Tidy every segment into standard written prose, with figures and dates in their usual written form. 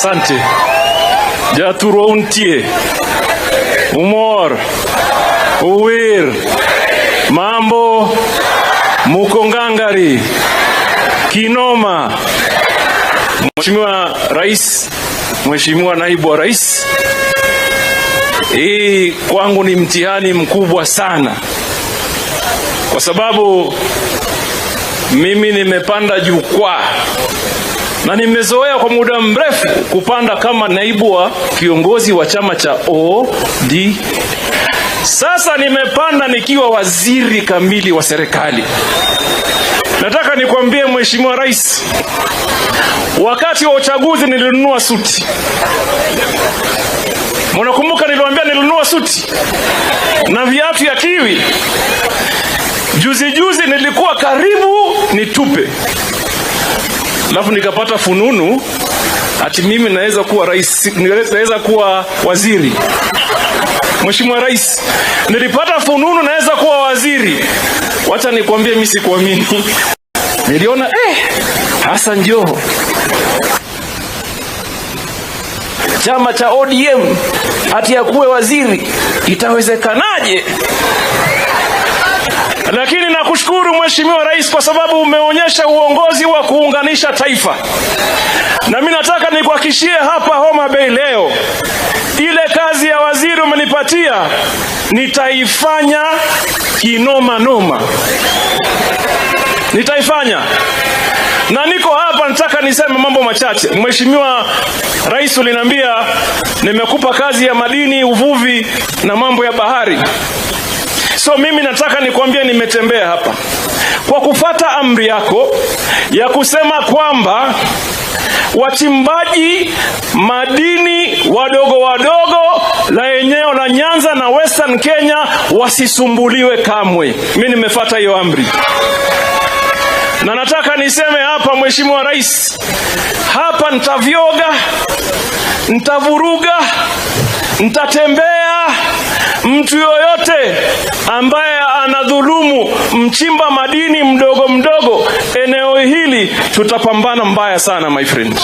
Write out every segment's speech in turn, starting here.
Asante. Jothurwa untie. Umor. Uwir. Mambo. Muko ngangari. Kinoma. Mheshimiwa Rais, Mheshimiwa Naibu wa Rais, hii kwangu ni mtihani mkubwa sana, kwa sababu mimi nimepanda jukwaa na nimezoea kwa muda mrefu kupanda kama naibu wa kiongozi wa chama cha OD. Sasa nimepanda nikiwa waziri kamili wa serikali. Nataka nikwambie, Mheshimiwa Rais, wakati wa uchaguzi nilinunua suti. Mnakumbuka niliwaambia nilinunua suti na viatu ya kiwi? Juzi juzi nilikuwa karibu nitupe, alafu nikapata fununu ati mimi naweza kuwa rais, naweza kuwa waziri. Mheshimiwa Rais, nilipata fununu naweza kuwa waziri. Wacha nikwambie, mimi sikuamini. Niliona, Hassan Joho, chama cha ODM, ati akuwe waziri, itawezekanaje? Lakini nakushukuru, Mheshimiwa Rais, kwa sababu umeonyesha uongozi wa kuunganisha taifa, na mimi nataka nikuhakikishie hapa Homa Bay leo, ile kazi ya waziri umenipatia nitaifanya kinoma noma, nitaifanya na niko hapa, nataka niseme mambo machache. Mheshimiwa Rais, uliniambia nimekupa kazi ya madini, uvuvi na mambo ya bahari. So mimi nataka nikwambie, nimetembea hapa kwa kufata amri yako ya kusema kwamba wachimbaji madini wadogo wadogo la eneo la Nyanza na Western Kenya wasisumbuliwe kamwe. Mimi nimefata hiyo amri. Na nataka niseme hapa, Mheshimiwa Rais, hapa nitavyoga, nitavuruga, nitatembea. Mtu yoyote ambaye anadhulumu mchimba madini mdogo mdogo eneo hili, tutapambana mbaya sana, my friend.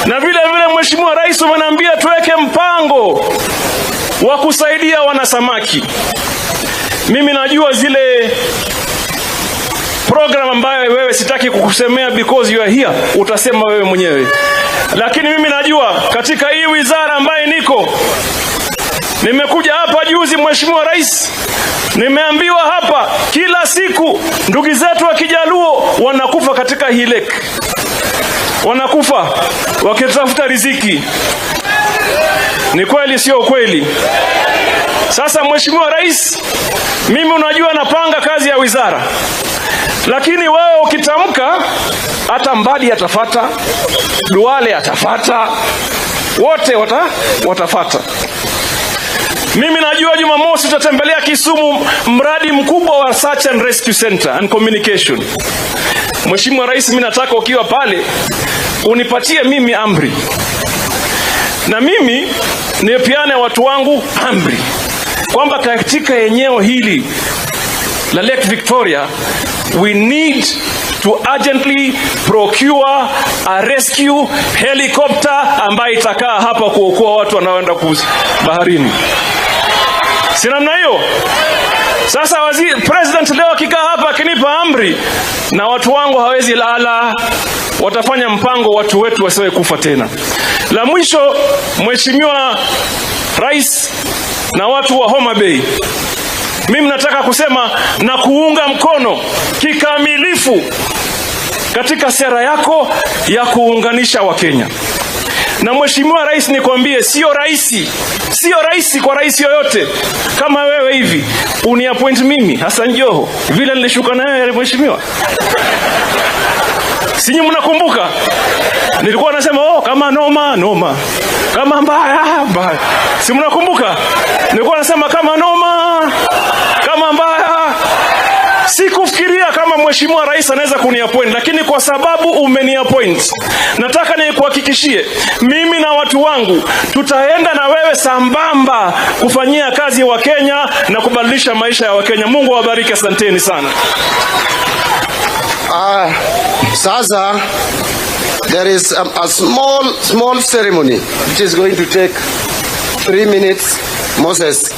Na vile vile, Mheshimiwa Rais, umeniambia tuweke mpango wa kusaidia wanasamaki. Mimi najua zile program ambayo wewe, sitaki kukusemea because you are here, utasema wewe mwenyewe, lakini mimi najua katika hii wizara ambaye niko, nimekuja hapa juzi, Mheshimiwa Rais, nimeambiwa hapa kila siku ndugu zetu wa Kijaluo wanakufa katika hii lake, wanakufa wakitafuta riziki. Ni kweli, sio kweli? Sasa, Mheshimiwa Rais, mimi unajua napanga kazi ya wizara, lakini wewe ukitamka, hata Mbadi atafata, Duale atafata, wote watafata. Mimi najua Jumamosi tutatembelea Kisumu, mradi mkubwa wa Search and Rescue Center and Communication. Mheshimiwa Rais, mimi nataka ukiwa pale unipatie mimi amri na mimi nipeane watu wangu amri kwamba katika eneo hili la Lake Victoria we need to urgently procure a rescue helicopter ambayo itakaa hapa kuokoa watu wanaoenda baharini. Si namna hiyo? Sasa waziri, President leo akikaa hapa akinipa amri na watu wangu hawezi lala, watafanya mpango watu wetu wasiwe kufa tena. La mwisho, Mheshimiwa Rais na watu wa Homa Bay, mimi nataka kusema na kuunga mkono kikamilifu katika sera yako ya kuunganisha Wakenya. Na Mheshimiwa Rais, nikwambie, sio rahisi, sio rahisi kwa rais yoyote kama wewe hivi uniappoint mimi Hassan Joho vile nilishuka na wewe, mheshimiwa. Sinyi mnakumbuka nilikuwa nasema, "Oh, kama noma noma, kama mbaya mbaya." Si mnakumbuka nilikuwa nasema kama noma, kama mbaya? Sikufikiria kama Mheshimiwa Rais anaweza kuniappoint, lakini kwa sababu umeniappoint, nataka nikuhakikishie mimi na watu wangu tutaenda na wewe sambamba kufanyia kazi Wakenya na kubadilisha maisha ya Wakenya. Mungu awabariki, asanteni sana. Ah, sasa There is a small, small ceremony which is going to take 3 minutes. Moses,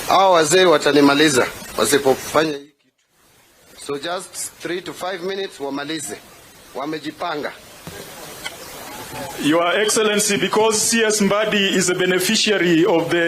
hao wazee watanimaliza wasipofanya hii kitu. So just 3 to 5 minutes wamalize. Wamejipanga. Your Excellency, because CS Mbadi is a beneficiary of the